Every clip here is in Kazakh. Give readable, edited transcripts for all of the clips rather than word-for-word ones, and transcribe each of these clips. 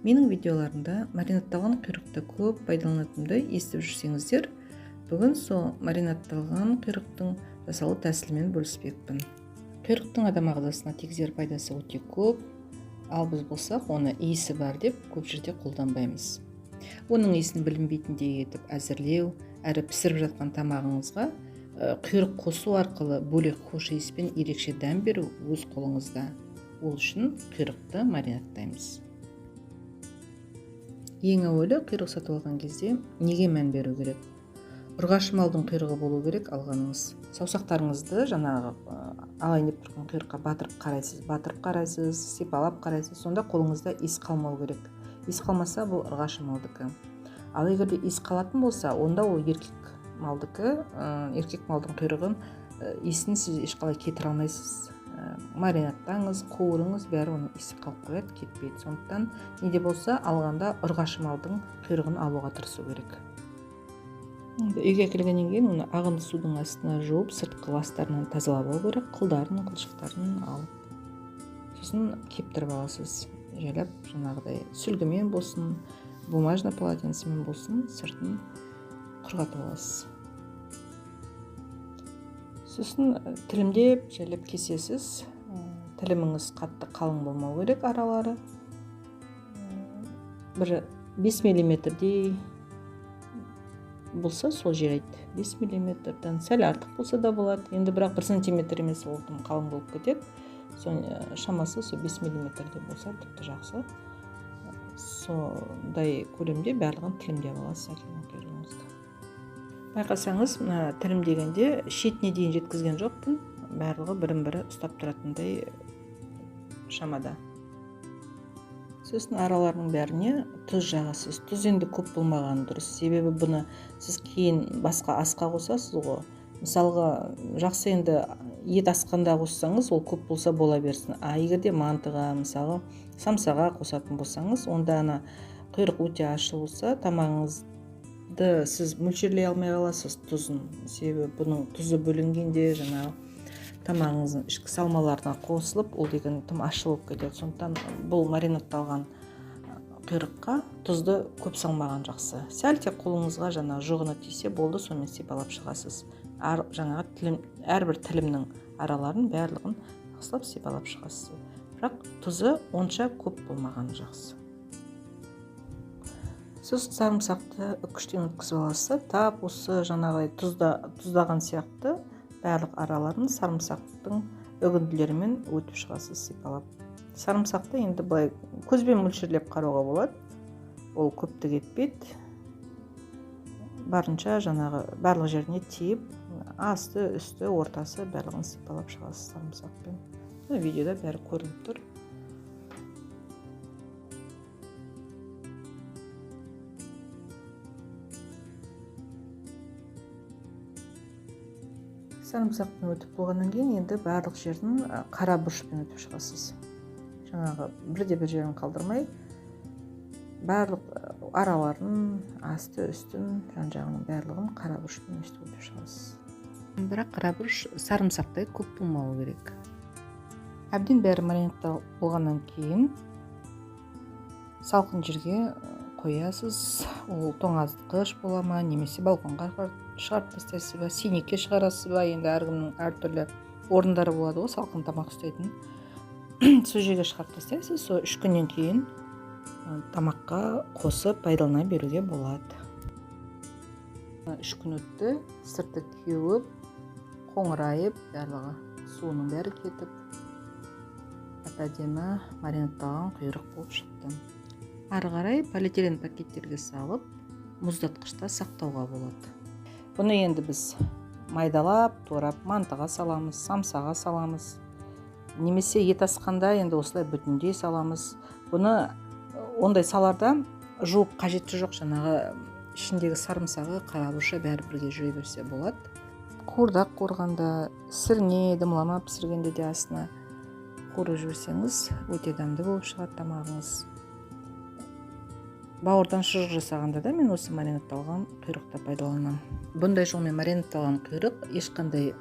Менің видеоларымда маринадталған құйрықты көп пайдаланатынымды естіп жүрсеңіздер, бүгін сол маринадталған құйрықтың жасалу тәсілімен бөліспекпін. Құйрықтың адам ағзасына тигізер пайдасы өте көп, ал біз болсақ оны иісі бар деп көп жерде қолданбаймыз. Оның иісін білінбейтіндей етіп әзірлеу, әрі пісіріп жатқан тамағыңызға құйрық қосу арқылы бөлек хош иіс пен ерекше дәм беру өз қолыңызда. Ол үшін құйрықты маринадтаймыз. Ең әуелі құйрық сатып алған кезде неге мән беру керек? Ұрғашы малдың құйрығы болу керек алғаныңыз. Саусақтарыңызды жаңағы алайын деп тұрған құйрыққа батырып қарайсыз, батырып қарайсыз, сипалап қарайсыз. Сонда қолыңызда иіс қалмау керек. Иіс қалмаса, бұл ұрғашы малдікі. Ал егер де иіс қалатын болса, онда ол еркек малдікі. Еркек малдың құйрығын иісін сіз ешқалай кетіре алмайсыз. Маринадтаңыз, қуырыңыз, бәрі оның иісі қалып қояды, кетпейді. Сондықтан не де болса алғанда ұрғашы малдың құйрығын алуға тырысу керек. Үйге әкелгеннен кейін оны ағынды судың астына жуып, сыртқы ластарынан тазалап алу керек, қылдарын, қылшықтарын алып, сосын кептіріп аласыз. Жайлап жаңағыдай сүлгімен болсын, бумажный полотенцемен болсын, сыртын құрғатып аласыз. Сосын тілімдеп жайлап кесесіз. Тіліміңіз қатты қалың болмау керек, аралары бір 5 миллиметрдей болса сол жарайды. 5 миллиметрден сәл артық болса да болады. Енді бірақ 1 сантиметр емес, ол тым қалың болып кетеді. Сол шамасы сол 5 миллиметрдей болса тіпті жақсы. Сондай көлемде барлығын тілімдеп аласыз әкелген құйрығыңызды. Байқасаңыз, мына тілімдегенде шетіне дейін жеткізген жоқпын, барлығы бірін-бірі ұстап тұратындай шамада. Сосын араларының бәріне тұз жағасыз. Тұз енді көп болмаған дұрыс, себебі бұны сіз кейін басқа асқа қосасыз ғой. Мысалға, жақсы енді ет асқанда қоссаңыз, ол көп болса бола берсін. А егер де мантыға, мысалы, самсаға қосатын болсаңыз, онда ана құйрық өте ащы болса, тамағыңызды сіз мөлшерлей алмай қаласыз тұзын. Себебі бұның тұзы бөлінгенде жаңағы тамағыңыздың ішкі салмаларына қосылып, ол деген тым ащы болып кетеді. Сондықтан бұл маринадталған құйрыққа тұзды көп салмаған жақсы. Сәл тек қолыңызға жаңағы жұғыны тисе болды, сонымен сипалап шығасыз. Жаңағы тілім, әрбір тілімнің араларын барлығын жақсылап сипалап шығасыз. Бірақ тұзы онша көп болмаған жақсы. Сосын сарымсақты үкіштен өткізіп аласыз. Тап осы жаңағыдай тұздаған сияқты барлық араларын сарымсақтың үгінділерімен өтіп шығасыз сипалап. Сарымсақты енді былай көзбен мөлшерлеп қарауға болады. Ол көптік етпейді. Барынша жаңағы барлық жеріне тиіп, асты, үсті, ортасы барлығын сипалап шығасыз сарымсақпен. Мына видеода бәрі көрініп тұр. Сарымсақпен өтіп болғаннан кейін енді барлық жерін қара бұрышпен өтіп шығасыз. Жаңағы бірде бір жерін қалдырмай, барлық араларын, асты, үстін, жан-жағының барлығын қара бұрышпен өстіп өтіп шығасыз. Бірақ қара бұрыш сарымсақтай көп болмауы керек. Әбден бәрі маринадта болғаннан кейін салқын жерге қоясыз. Ол тоңазытқыш бола ма, немесе балконға шығарып тастайсыз ба, сенекке шығарасыз ба, енді әркімнің әртүрлі орындары болады ғой салқын тамақ ұстайтын. Сол жерге шығарып тастайсыз, сол 3 күннен кейін тамаққа қосып пайдалана беруге болады. 3 күн өтті, сырты кеуіп, қоңырайып, барлығы суының бәрі кетіп, әп-әдемі маринадталған құйрық болып шықты. Ары қарай полиэтилен пакеттерге салып, мұздатқышта сақтауға болады. Бұны енді біз майдалап, турап мантыға саламыз, самсаға саламыз. Немесе ет асқанда енді осылай бүтіндей саламыз. Бұны ондай саларда жуып қажеті жоқ, жаңағы ішіндегі сарымсағы, қара бұрышы бәрі бірге жүре берсе болады. Қуырдақ қуырғанда, сірне, дымлама пісіргенде де астына қуырып жіберсеңіз, өте дәмді болып шығады тамағыңыз. Бауырдан шұжық жасағанда да мен осы маринадталған құйрықты пайдаланамын. Бұндай жолмен маринадталған құйрық ешқандай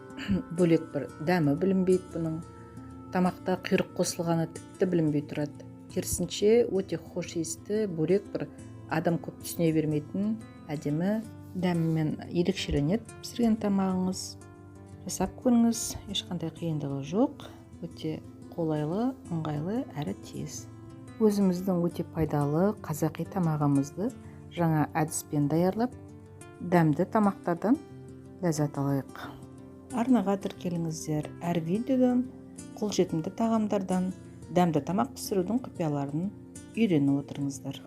бөлек бір дәмі білінбейді бұның. Тамақта құйрық қосылғаны тіпті білінбей тұрады. Керісінше, өте хош иісті бөрек, бір адам көп түсіне бермейтін әдемі дәмімен ерекшеленеді пісірген тамағыңыз. Жасап көріңіз, ешқандай қиындығы жоқ, өте қолайлы, ыңғайлы әрі тез. Өзіміздің өте пайдалы қазақи тамағымызды жаңа әдіспен даярлап, дәмді тамақтардан ләззат алайық. Арнаға тіркеліңіздер. Әр видеодан қолжетімді тағамдардан дәмді тамақ пісірудің құпияларын үйреніп отырыңыздар.